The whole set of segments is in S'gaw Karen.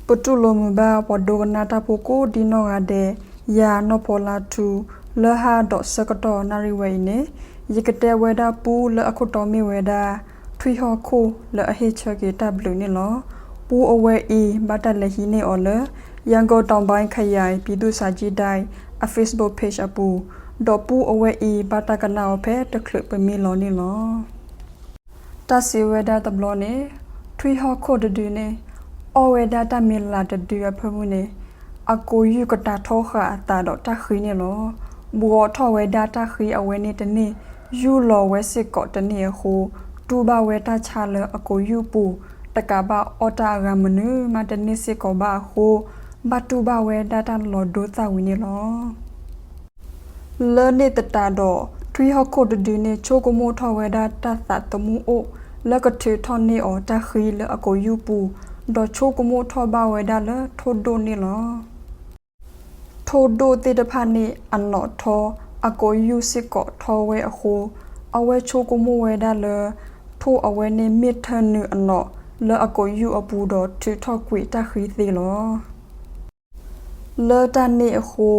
ပတူၢ်လိာ်မုာ်ဘၣ်ပှၤဒိကနၣ်တၢ်ဖိကိးဒံနီၢ်ဂၤဒဲး, ယၤနီၢ်ဖီလါထူ, လၢဟါဒီးဆၢကတီၢ်နၣ်ရံၣ်ဝဲအံၤန့ၣ်, ယကတဲဝဲဒၣ်ပူလၢအခိၣ်တီမ့ၢ်ဝဲဒၣ် ထွံၣ်ဟီၣ်ခိၣ်လၢအဟ့ၣ်ဆၢက့ၤတၢ်ဘျုးန့ၣ်လီၤ. ပူအဝဲအံၤ ဘၣ်တၢ်လဲၤဟံးန့ၢ်အီၤလၢ ရန်ကုန်တောင်ပိုင်းခရိုင်ပြည်သူ့စာကြည့်တိုက် အ Facebook page အပူၤ, ဒီးပူအဝဲအံၤ ဘၣ်တၢ်ကနၣ်အီၤဖဲတချုးပမံလီၤန့ၣ်လီၤ. တၢ်စံးဝဲဒၣ်တဘျီန့ၣ်, ထွံၣ်ဟီၣ်ခိၣ်တဒုန့ၣ် အီၣ်ဝဲဒၣ်တၢ်မံၤလၤတဒုအဖၢမုၢ်န့ၣ်, အကိာ်ယူၢ်ကတာ်ထီဃာ်အသးဒီးတၢ်ဃံန့ၣ်လီၤ. ဘှီးထီၣ်ဝဲဒၣ်တၢ်ဃံအဝဲန့ၣ်တန့ၢ်, ယူၢ်လီၤဝဲစ့ၢ်ကီးတန့ၢ်အဃိ, တူၢ်ဘၣ်ဝဲတၢ်ဆါလၢအကိာ်ယူၢ်ပူၤ, တကးဘၣ်အီၣ်တၢ်အဂၤမနုၤမးတန့ၢ်စ့ၢ်ကီးဘၣ်အဃိ, ဘၣ်တူၢ်ဘၣ်ဝဲဒၣ်တၢ်လီၤဒိသၣ်ဝံၤန့ၣ်လီၤ. လၢန့ၣ်သတးဒီး ထွံၣ်ဟီၣ်ခိၣ်တဒုန့ၣ် ဆိကမိၣ်ထီၣ်ဝဲဒၣ်တၢ်သးသမူအိၣ် လၢကထုးထီၣ်န့ၢ်အီၤတၢ်ဃံလၢအကိာ်ယူၢ်ပူၤ, ဒီးဆိကမိၣ်ထီၣ်ဘၣ်ဝဲဒၣ်လၢထိၣ်ဒိၣ်န့ၣ်လီၤ. ထိၣ်ဒိၣ်သ့ၣ်တဖၣ်န့ၣ်အနီၣ်ထီ, အကိာ်ယူၢ်စ့ၢ်ကီးထီဝဲအဃိ, အဝဲဆိကမိၣ်ဝဲဒၣ်လၢ ထိၣ်အဝဲန့ၣ်မ့ၢ်ထၢနုာ်အနီၣ်လၢအကိာ်ယူၢ်အပူၤဒီးထုးထီၣ်ကွံာ်တၢ်ဃံသ့လီၤ. လၢတၢ်န့ၣ်အဃိ,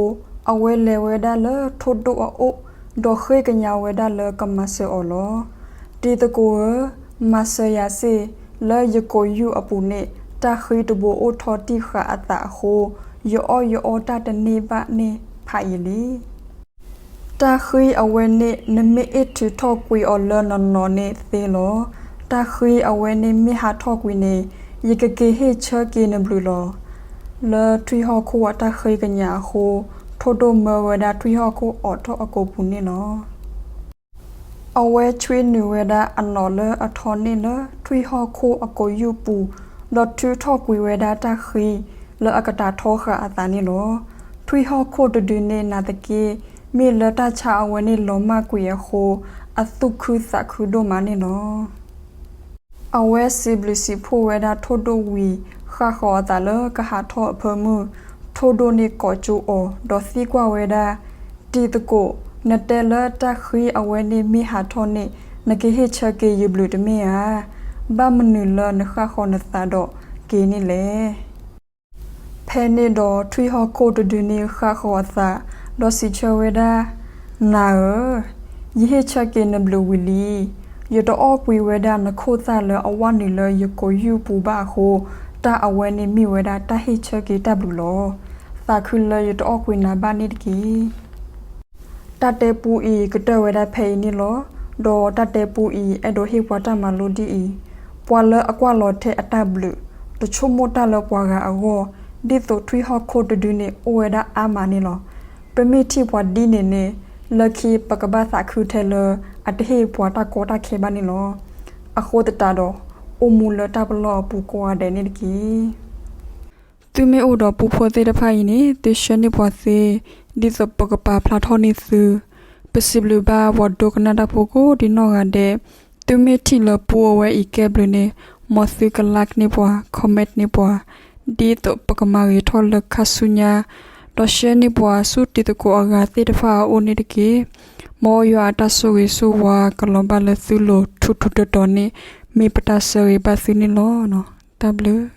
အဝဲလဲၤဝဲဒၣ်လၢထိၣ်ဒိၣ်အအိၣ်, ဒီးဃ့ကညးဝဲဒၣ်လၢကမၤစၢၤအီၤလီၤ. တံၤသကိးဧၢ, မၤစၢၤယၤစ့ၢ်, လၢယကိာ်ယူၢ်အပူၤန့ၣ် တၢ်ဃံတဘိအိၣ်ထီၣ်တံၢ်ဃာ်အသးအဃိ, ယအီၣ်ယအီတၢ်တန့ၢ်ဘၣ်န့ၣ်ဖးယံာ်လံ. တၢ်ဃံအဝဲန့ၣ် နမ့ၢ်အ့ၣ်ထုးထီၣ်ကွံာ်အီၤလၢနနီၣ်န့ၣ်သ့လီၤ. တၢ်ဃံအဝဲန့ၣ်မ့ၢ်ဟးထီၣ်ကွံာ်န့ၣ်, ယကက့ၤဟ့ၣ်ဆၢက့ၤနဘျုးလီၤ. လၢထွံၣ်ဟီၣ်ခိၣ်အတၢ်ဃ့ကညးအဃိ, ထိၣ်ဒိၣ်မၢဝဲဒၣ်ထွံၣ်ဟီၣ်ခိၣ်အိးထီၣ်အကိာ်ပူၤန့ၣ်လီၤ. အဝဲဆွံနုာ်ဝဲဒၣ်အနီၣ်လၢအထီန့ၣ်လၢထွံၣ်ဟီၣ်ခိၣ်အကိာ်ယူၢ်ပူၤ, ဒီးထုးထီၣ်ကွံာ်ဝဲဒၣ်တၢ်ဃံလၢအကတာ်ထီဃာ်အသးန့ၣ်လီၤ. ထွံၣ်ဟီၣ်ခိၣ်တဒုန့ၣ်နာ်သက့, မ့ၢ်လၢတၢ်ဆါအဝဲန့ၣ်လီၤမၢ်ကွံာ်အဃိ, အသူၣ်ခုသးခုဒိၣ်မးန့ၣ်လီၤ. အဝဲစံးဘျုးစံးဖှိၣ်ဝဲဒၣ်ထိၣ်ဒိၣ်ဝံၤ, ဃၣ်ဃီၤအသးလၢကဟးထီၣ်အဖၢမုၢ်, ထိၣ်ဒိၣ်န့ၣ်ကိးကၠိအီၤ, ဒီးသံကွၢ်ဝဲဒၣ်, တံၤသကိး, နတဲလၢတၢ်ဃံအဝဲန့ၣ်မ့ၢ်ဟးထီၣ်န့ၣ် နကဟ့ၣ်ဆၢက့ၤယဘျုးတမ့ၢ်ဧါ. ဘၣ်မနုၤလၢနဃၣ်ဃီၤနသးဒီးက့ၤန့ၣ်လဲၣ်. ဖဲန့ၣ်ဒီးထွံၣ်ဟီၣ်ခိၣ်တဒုန့ၣ်ဃၣ်ဃီၤအသး, ဒီးစံးဆၢဝဲဒၣ်, နၤဧၢ, ယဟ့ၣ်ဆၢက့ၤနဘျုးဝံၤလံ. ယတအီၣ်ကွံာ်ဝဲဒၣ်နခိၣ်သၣ်လၢအဝၢ်နုာ်လၢယကိာ်ယူၢ်ပူၤဘၣ်အဃိ, တၢ်အဝဲန့ၣ်မ့ၢ်ဝဲဒၣ်တၢ်ဟ့ၣ်ဆၢက့ၤတၢ်ဘျုးလီၤ. သးခုလၢယတအီၣ်ကွံာ်နၤဘၣ်န့ၣ်တက့ၢ်. တၢ်တဲပူအံၤကတၢၢ်ဝဲဒၣ်ဖဲအံၤန့ၣ်လီၤ. ဒီးတၢ်တဲပူအံၤအဲၣ်ဒိးဟ့ၣ်ပှၤတၢ်မၤလိဒ်အံၤ, ပှၤလၢအကွၢ်လီၤထဲအတၢ်ဘျုး, တဆိကမိၣ်တၢ်လၢပှၤဂၤအဂီၢ်, ဒ်သိးထွံၣ်ဟီၣ်ခိၣ်တဒုန့ၣ်အိၣ်ဝဲဒၣ်အါမးန့ၣ်လီၤ. ပမ့ၢ်ထံၣ်ပှၤဒ်န့ၣ်န့ၣ်, လၢခံပကဘၣ်သးခုထဲလၢအတဟ့ၣ်ပှၤတၢ်ကီတၢ်ခဲဘၣ်န့ၣ်လီၤ. အဃိသတးဒီး, အိၣ်မူလၢတၢ်ပလီၢ်အပူၤကိးဂၤဒဲးန့ၣ်တက့ၢ်. သုမ့ၢ်အိၣ်ဒီးပူဖိသ့ၣ်တဖၣ်အံၤန့ၣ် သုဆှၢန့ၢ်ပှၤသ့, ဒ်သိးပကပာ်ဖျါထီၣ်န့ၢ်သု. ပစံးဘျုးဘၣ်ပှၤဒိကနၣ်တၢ်ဖိကိးဒံနီၢ်ဂၤဒဲး, သုမ့ၢ်ထံၣ်လၢပူအဝဲအံၤကဲဘျုးန့ၣ်, မ်သုက like န့ၢ်ပှၤ, comment န့ၢ်ပှၤ, ဒ်သိးပကမၤဂ့ၤထီၣ်လၢခါဆူညါ, ဒီးဆှၢန့ၢ်ပှၤဆူတံၤသကိးအဂၤသ့ၣ်တဖၣ်အအိၣ်န့ၣ်တက့ၢ်. မ်ယွၤအတၢ်ဆိၣ်ဂ့ၤဆိၣ်ဝါကလီၤဘၣ်လၢသုလိၤထူထူတီတီန့ၣ် မ့ၢ်ပတၢ်ဆၢဂ့ၤဘၣ်သုန့ၣ်လီၤ. တၢ်ဘျုး